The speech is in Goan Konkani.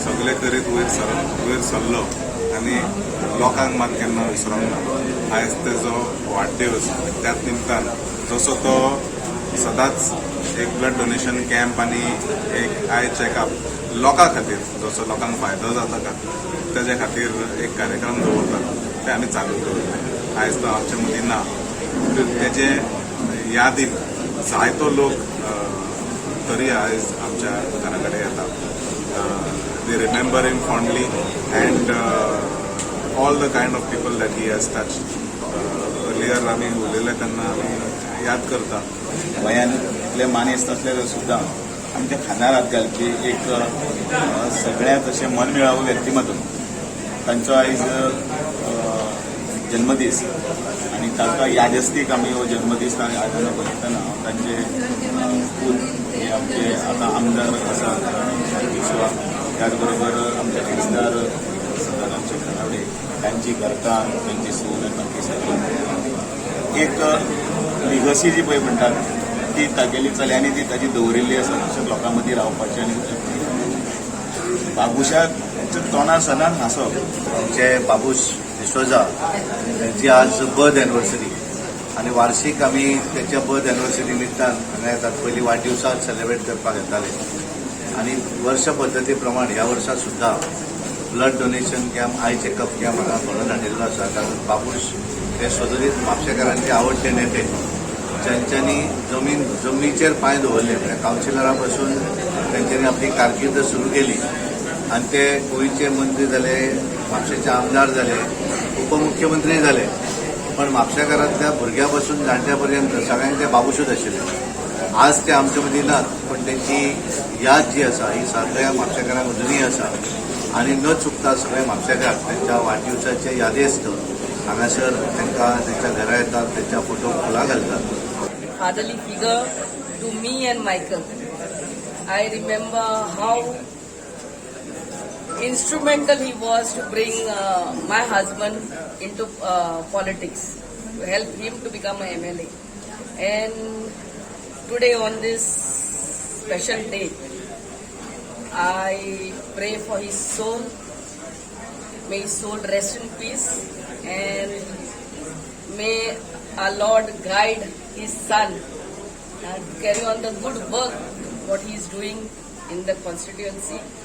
सगळे करीत वयर सरलो आनी लोकांक मात केन्ना विसरोंक ना. आयज तेजो वाडदिवस. त्याच निमतान जसो तो सदांच एक ब्लड डोनेशन कॅम्प आनी एक आय चॅकअप लोकां खातीर, जसो लोकांक फायदो जाता का तेज्या खातीर एक कार्यक्रम दवरता, ते आमी चालू दवरले. आयज तो आमच्या मदीं ना, तेजे यादीन जायतो लोक तरी आयज आमच्या घरा कडेन येता. They remember him fondly and all the kind of people that he has touched. Earlier आमी उलयले तेन्ना आमी याद करता. वयान इतले मानेस्त आसले सुद्दां आमच्या खांदार हात घालपी एक सगळ्यांत अशें मनमिळावू व्यक्तिमत्व. तांचो आयज जन्मदीस आनी ताका यादस्तीक आमी हो जन्मदीस हांगा मनयतना तांचे पूत हे आमचे आतां आमदार आसात विश्वा, त्याच बरोबर आमचे खासदार सदानंद शेट तानावडे, तांची घरकान्न, तांची सून आनी बाकी सगळीं. एक लिगसी जी पळय म्हणटात, ती तागेली चल्यांनी ती ताजी दवरिल्ली आसा. तशेंच लोकां मदीं रावपाची आनी बाबुशाच्या तोंडार सदांच हांसप. आमचे बाबूश डिसोजा यांची आज बर्थ एनिव्हर्सरी आनी वार्षिक आमी त्याच्या बर्थ एनिव्हर्सरी निमित्तान हांगा येतात. पयलीं वाडदिवसाक सेलिब्रेट करपाक येताले आनी वर्ष पद्दती प्रमाण ह्या वर्सा सुद्दां blood donation camp, eye checkup camp हांगा घडोवन हाडिल्लो आसा. कारण बाबूश हे सदोदीत म्हापशेकारांचे आवडटे नेते, ज्यांच्यांनी जमनीचेर पांय दवरले. म्हळ्यार कावन्सिलरा पासून तेंच्यांनी आपली कारकीर्द सुरू केली आनी ते गोंयचे मंत्री जाले, म्हापशेचे आमदार जाले, उपमुख्यमंत्री जाले. पण म्हापशेकारांतल्या भुरग्या पासून जाणट्या पर्यंत सगळ्यांक ते बाबूशूच आशिल्ले. आज ते आमच्या मदीं नात, पण त्यांची याद जी आसा ही सगळ्या म्हापशेकारांक अजुनूय आसा आनी न चुकता सगळे म्हापशेकार त्यांच्या वाडदिवसाचे यादेस्त हांगासर तांकां त्यांच्या घरा येतात, त्यांच्या फोटोक फुलां घालतात. Fatherly figure to me and Michael. I remember how instrumental he was to bring my husband into politics, to help him to become a MLA. And today, on this special day, I pray for his soul. May his soul rest in peace and may our Lord guide his son and carry on the good work what he is doing in the constituency.